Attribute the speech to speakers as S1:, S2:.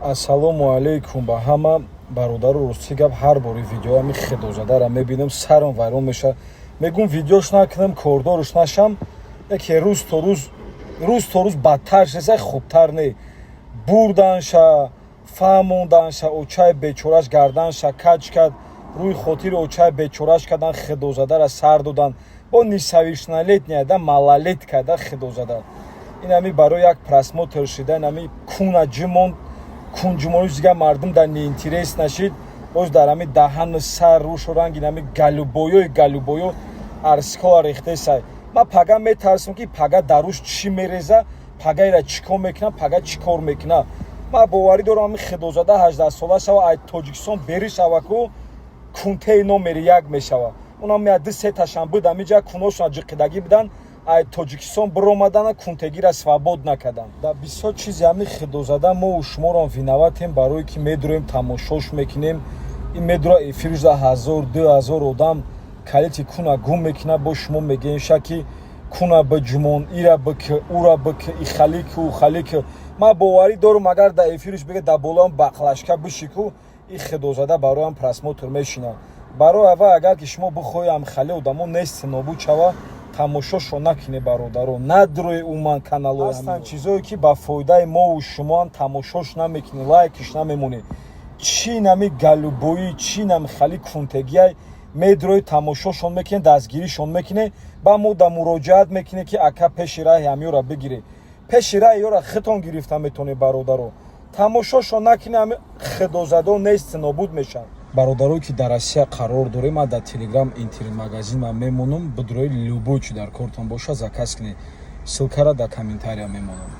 S1: Ассалому алайкум ба ҳама бародару. Рости гап, ҳар бори видеоами хедозадара мебинам, сарам вайрон мешавад. Мегум, видеош накунам, кордорш нашам. Яке рӯз то рӯз, рӯз то рӯз бадтар шеса, хубтар не. Бурданша, фаҳмонданша, очаи бечораш гарданша каҷ кард, рӯи хотири очаи бечораш кардан, хедозадара сар додан. Бо несовершеннолетняя да, малолетка да хедозада. Инами барои як просмотр шида, инами куна ҷимонд, кунҷумониш дигар мардум дар неинтерес нашид. Боз дар ҳами даҳану сар, рӯшу ранг инами галубоёи галубоё арскола рехтесай. Ман пага метарсам, ки пага дар рӯш чӣ мереза, пага ира чӣ кор мекуна, пага чӣ кор мекуна. Ман боварӣ дорам, ҳами хедозада 18-сола шава, ай Тоҷикистон бери шава ку, кунтаи номери як мешава. Унам я ду сеташам буд, ҳамиҷа куношона ҷиқидагӣ будан, ай Тоҷикистон биромадана, кунтегира свобод накардан. Дар бисёр чизи ҳами хедозада мо шуморам виноватем, барое ки медуроем, тамошош мекунем. Ин медура эфирш да ҳазор, 2000 одам калити куна гум мекуна. Бо шумо мегӯем ша, ки куна биҷумон, ира бик, ура бик, ихалик, ухалик. Ман боварӣ дорам, агар дар эфирш бига, дар болоам бақлашка бишику, и хедозада бароям просмотр мешинад. Барои ава, агар ки шумо бихоҳед ҳам хеле одамо нест нобуд шава, тамошошо накунед, бародаро, надрои умуман каналҳои ҳастанд. Чизое ки ба фоидаи мову шумоам, тамошош намекунӣ, лайкиш намемонӣ. Чӣ нами галубоӣ, чӣ нами хали кунтегиай медрои, тамошошон мекунед, дастгиришон мекунед, ба мо да муроҷиат мекунед, ки ака, пеши раҳи ҳамёра бигиред. Пеши раҳи ёра хитон гирифта метавонед, бародаро. Тамошошон накунед, ҳами хедозадо нест нобуд мешаванд. Бародарое ки дар Россия қарор дорем, ман дар Телеграм интернет-магазин ман мемонам. Бидрои, любой чи дар кортон боша, заказ кунед. Ссылкара дар комментария мемонам.